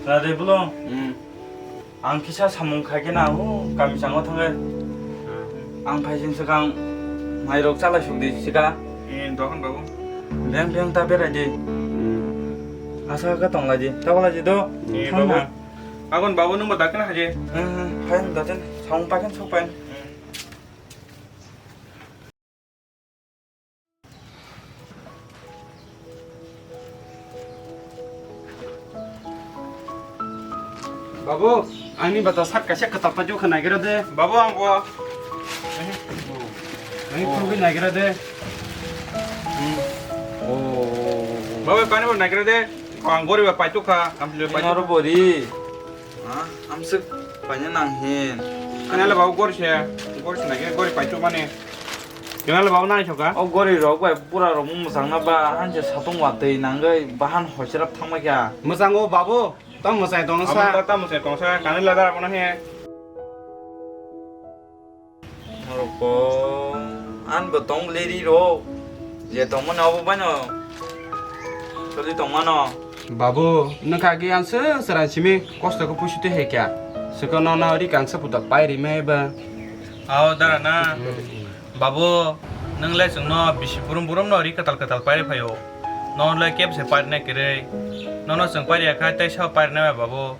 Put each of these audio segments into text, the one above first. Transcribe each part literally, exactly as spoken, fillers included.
Nare bolo. Hmm. Ang kisa samung khai khe na, o kami chango thangwi. Hmm. Ang phai sing swkang mairok chalai suk di sika. Eh, dohon babu. Beng beng ta berai di. Hmm. Asa khe tong lai di. Ta lai di do. Eh, thang babu. Na. Agon babu, nwng bo dakhe na haje. Hmm, hmm. Phai da ten. Samung paikhen sok paikhen. Hmm. Babu, ani bata sak kaisa kwtal paijak kha nagira de. Babu, ang bo. Ani khulugwi nagira de. Hmm. Oh. Babu, kani bo nagira de. Ang gori ba paituk kha, ang pili paituk. Aro bori. Ha, amswk paina nang hin. Ani le babu gori se, gori se nai, gori pai tu mani. Ani le babu nai soka. O gori rok bai pura rok mwchang na ba, hanse satung watwi nangwi bahan hoiserap thangma kya. Mwchang o babu, tamo mwchai tong sa. Abo ta, tamo mwchai tong sa, kani le dara bono he. Norok bo, an bo tong leri rok. Je tongmani abo baino choli tongmano. Babu, nwkha agi ang se chwrai simi kosto khe puisitwi hai kha. Swkang nono ri kangsa puta pai rimai ba. Ao dara na. Babu, nwng le chwngno bisi burum burum no ri kwtal kwtal pai riphaio. Nono le kebse pai rina kwrwi. Nono chwng pai riya kha tei sao pai rina ba babu.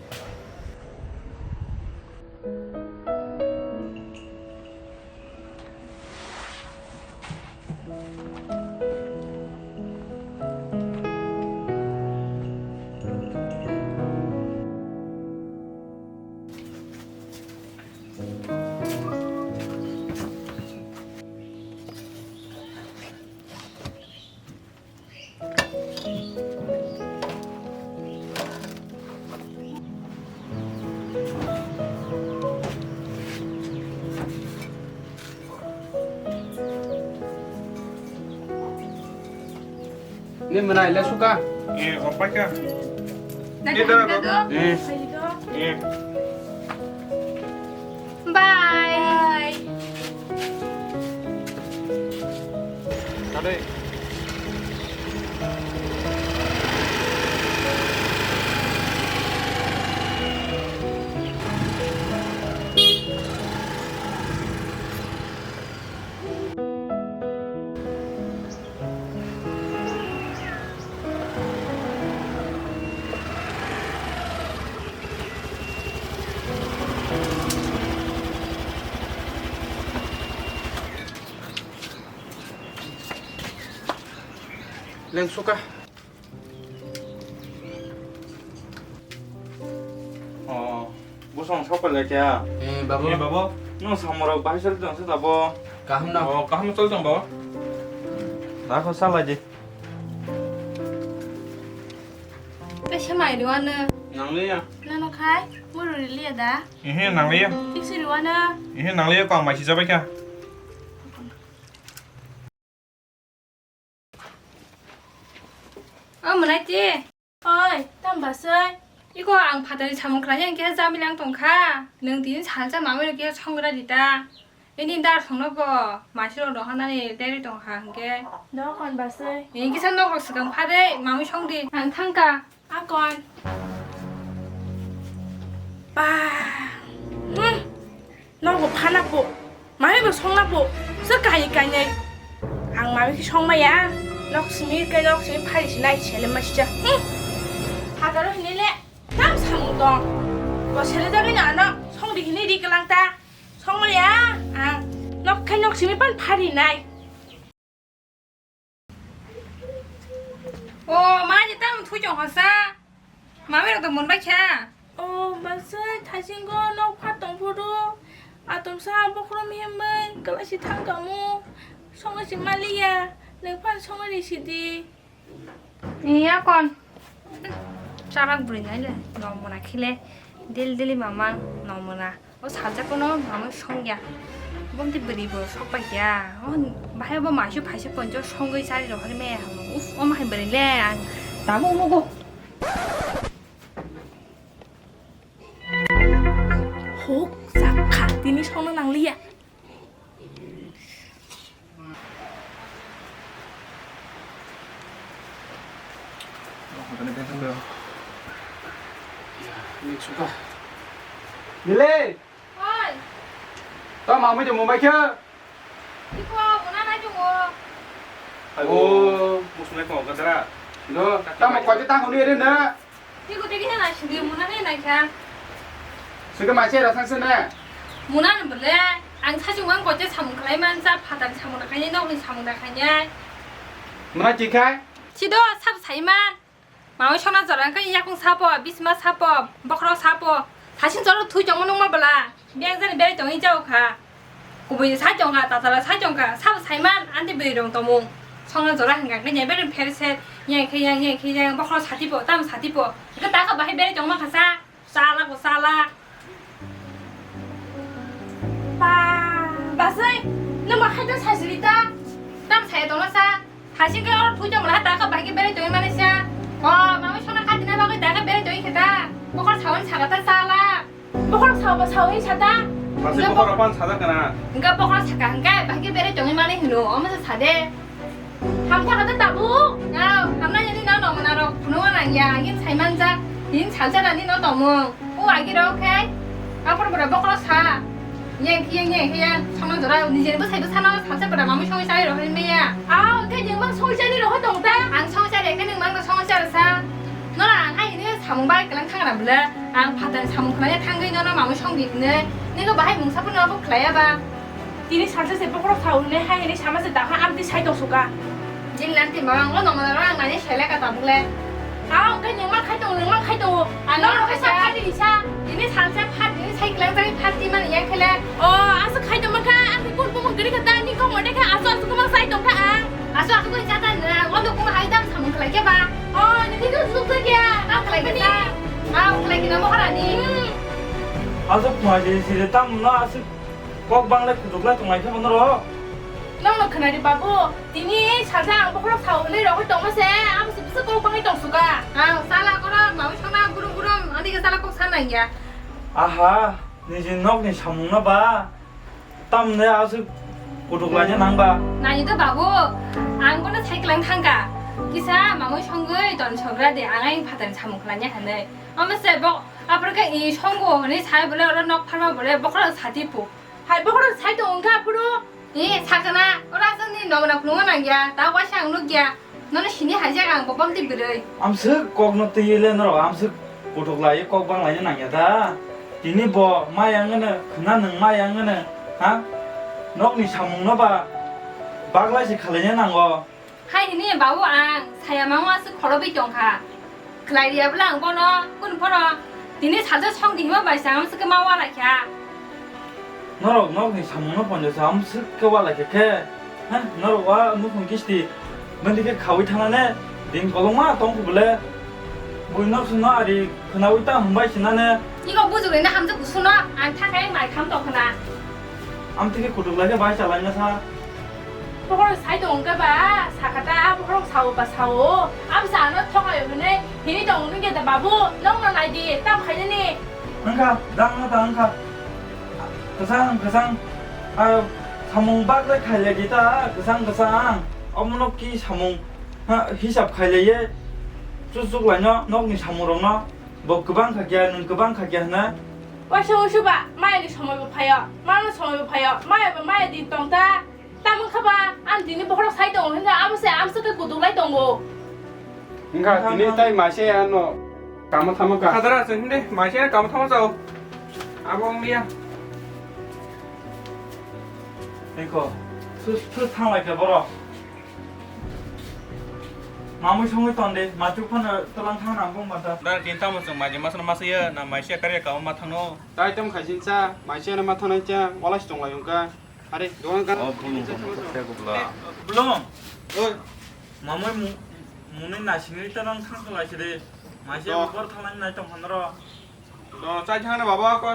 Ni mwnai le suka. Eh, opai ka. Dada, ni dada, dada. Eh. Eh. Bye. Bye. Tadi. Lengsuka. Oh, bosong sok pailai kha. Eh, babu. Eh, babu. Nwng samung rok bahai choli tong se tabo. Kaham na? Oh, kaham choli tong, babu. Dakho salai di. Kaisa mai rwano. Nangliya. Nano khai, muru riliya da? Ehe, nangliya. Tiksi rwano. Ehe, nangliya, ko ang mai sijabai kha. O mwnai ti. Oi, tam basai. Iko ang phatani samung khlai hinkhe jamili ang tongkha. Nwng tini salsa mamwi rok khe songra di ta. Ini dar songno bo masirok rohornani deri tongkha hinkhe. Dohor kon basai. Ini kisa nokrok swkang phade mamwi songdi. Ang thangkha. Akon. Ba. Hmm. Nogo phana po. Mami bo songna po. Se kai kai nai. Ang mami ki song maya. Nok simi kai nok simi phari sinai sele ma sija. Hmm. Hagaro hinile. Tam samung tong. Bo sele jagai na ano. Song di hini ri kelang ta. Song maya. Ang. Nok kai nok simi pan phari nai. O, ma, je tamo thui chong hosa. Mami rok to mon bai kha. O, basai, thaisingo nok pha tong phuru. Atomsa bokhrom himbai, kalasi thang kamu. Songo si maliya, nang phan songo ni sidi. Iya kon. Charak bwrwi nai le, no mona khile. Dil dili mamang, no mona. O salsa kono mamwi songya. Bomti bwrwi bo sok pai kya. O bahai bo maisu phaisa ponjo songwi chari rohor me hamo. Uf, o mahai bwrwi le ang. Tamo umugo. Hok, sakha, tini songna nangliya. Ni suka. Nile. Oi. Ta mamui de mumbai khe. Iko, muna nai tongo. Aibo, oh, musunai tongo gadara. Do, tamo koite tang hwnwi ere na? Tiko tiki hena sidi muna hena kha. Sike machi era sangse na? Muna ni bole, ang sachung ang koite samung khlai man cha, phatar samung da khainai, nokni samung da khainai. Muna ki khai? Chido sab saiman. Mamui songna jora wngkha yakung sapo, bisma sapo, bokhorok sapo. Sasing jora thui tongma nungma bwla. Biyang jani berai tongwi jao kha. Kubui sai tongkha, tatala sai tongkha, sabo saiman anti bwrwi rong tongmung. Songna jora hwnkha khe nyai berai pher se, nyai khe yang, nyai khe yang, bokhorok satipo, tamo satipo. Hwnkhe takha bahai berai tongma kha sa. Chala bo chala. Ba, basai, nwng ma khaito sajili ta? Tam saya tongma sa. Hasing khe oro thujak mala ta kha bahai khe berai tongwi mani sa. O, mami sona kha dina bagwi ta kha berai tongwi khe ta. Bokhor sawan saka ta chala. Bokhor sao ba sao hin sata. Masai bokhor pan sajak kana. Hingga bokhor saka hingga bahai khe berai tongwi mani hino. Omo sa sade. Hamtha kata tabu. Nao, hamna yani nao nong mana rok phunung nang ya, yin saiman jak, yin salsa rani no tomung. O agi rok khai, apor bora bokolo sa. Yang khiya, yang khiya, sama jora, nijeni bo sai bo sana, salsa bora mamui songwi chari rok hai meya. Ao, khai jeng mang songwi chari rok tong ta. Ang songwi chari, khai nang mang songwi chari sa. Nora ang hai ni samung bai kelang thang na bela, ang phatan samung khlai thangwi nono mamui songwi ne. Ni ko bahai mungsa phano bo khlai ya ba. Tini salsa se bokhorok sao hwnwi hai hwnwi sama se dakha amtwi sai tong suka. Jin lanti mama ngo nong mano rang nani sele ka tabuk le. Ao khe nung ma khai tong nung ma khai tong. Ano no khai sa khai di sa. Tini salsa phat tini sai klang jani phat di man yang khele. O asa khai tong ma kha ang khe kun bumung gari kha ta ni kong mode kha asu asu khe ma sai tong kha ang. Asu asu khe jata na ngo do kuma hai dam samung khlai khe ba. O ni khe suk khe ya. Ang khlai khe ta. Ang khlai khe na mo harani. Asu kuma je sire tam no asu. Kok banglai kuduklai tonglai khe bono rok. Nokno khwnari babu, tini salsa ang bokhorok sao hwnwi rogwi tongma se, abo se bwswk kok bangwi tong suka. Ang sala koro mawi sona gurum gurum, ani khe sala kok san nangya. Aha, niji nokni samungno ba, tamni aswk kuduklaina nang ba? Nani to babu, ang bono sai kwlang thangka. Kisa mamui songwi ton sogra de, ang ayang phatani samung khlaina hwnwi. Omo se bo, aphuru khe i songo hwnwi sai bole oro nok pharma bole bokhorok sati pu. Hai bokhorok sai tong wngkha aphuru. E, sakana, ora aswk ni nokna phunukma nangya, ta waisa ang nukya. Nono sini haijak ang bo bomti bwrwi. Amswk kokno twi le norok amswk kuthuk lai kok bang laina nangya da. Tini bo maya wngno, khwna nwng maya wngno, ha? Nokni samungno ba baglai se khalaina nango. Hai hini babu ang saya mango aswk khorobwi tongkha. Khlai riya bwla ang bono kun phoro tini salsa song di hima bai sa amswk ma wala kha. Norok nokni samungno ponjo sa amswk khe wala kha khe. Ha, norok wa nukhung kisti bandi khe khawi thana ne din kolong ma tong khu bwle. Bui nok sino ari khwnawi ta hwnbai sinane. Iko bujugri na hamjak kusuno ang thakai mai kham tong khna. Amtwi khe kutuk lai khe bai chalai na sa. Bokhorok sai tong wngkha ba, sakata, bokhorok sao ba sao. Abo sa ano thokai hwnwi hini tong wngkha da babu, nokno nai di, tam khainani. Wngkha, dang no ta wngkha. Kwchang, kwchang. Ah, samung bak le khailai di ta, kwchang, kwchang. Omono ki samung, ha, hisab khailai ye. Chuk chuk lai no, nokni samung rok no. Bo kwbang kha kya, nwng kwbang kha kya hwnwi? Waisa waisa ba, maya ni somoi bo phaio, mano somoi bo phaio, maya ba maya din tong ta. Tamo kha ba, ang tini bokhorok sai tongo hinja, abo se amsa khe kutuk lai tongo. Wngkha, wngkha, tini wngkha. Tai maise ano kamo thamo ka. Khadara se hindi, maise ano kamo thamo chao. Abo wngya. Eko, sus, sus thang lai kha borok. Mamui songwi ton de, machuk phano twlang thang nang bung mata. Dar tin tamo chwng mai masa masa ya, na mai se kariya kamo ma thangno. Tai tam khaisin cha, mai se na ma thangnai cha, wala si tong lai wngkha. Are, dogan kan. Oh, bulung, bulung, bulung. Bulung. Oi. Mamui mu-, muni nasingri twlang thang lai se de. Mai se bor thangnai nai tong khanro. To, chai thangna baba ko.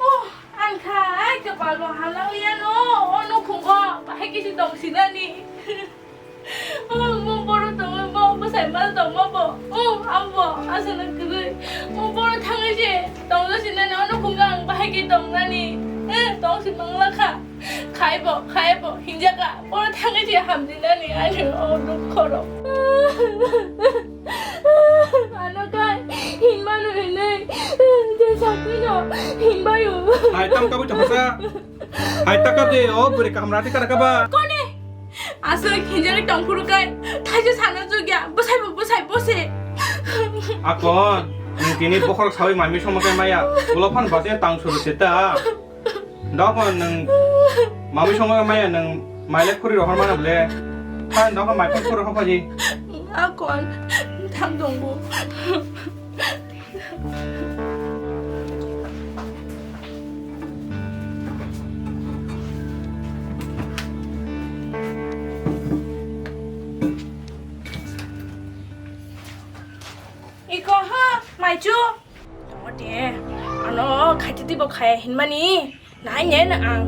Oh, ang kha, ai kapal bo halang liya no, o nukhung o, bahai kisi tong sinani. Oh, mo boro tong mo, bwsai mal tong mo bo. Oh, ambo, asana kwrwi. Mo boro thangai se, tong sinani, o nukhung ang bahai ki tong nani. Eh, tong si mangla kha. Khai bo, khai bo, hinjaka. Boro thangai se hamjinani, ani o dukh khoro. Ano kai hinmanu hinui je sakni no hinbayu. Hai tam kabui thapasa. Hai ta kap de o buri kaham rati kara kaba. Kone? Aswk hinjari tongphuru kai thaisa sana jugya bwsai bo bwsai bose. Akon, nung tini bokhorok sawi mami songma kai maya. Ulo phan base tang suru seta. Dokon nung mami songma kai maya nung maile khuri rohor mana ble. Phan dokon mai phon khuri rohor phaji. Akon, thang dongbu. Iko ha, maichu. Tongo de, ano khaiti tibo khaya hinmani, nai ne na ang.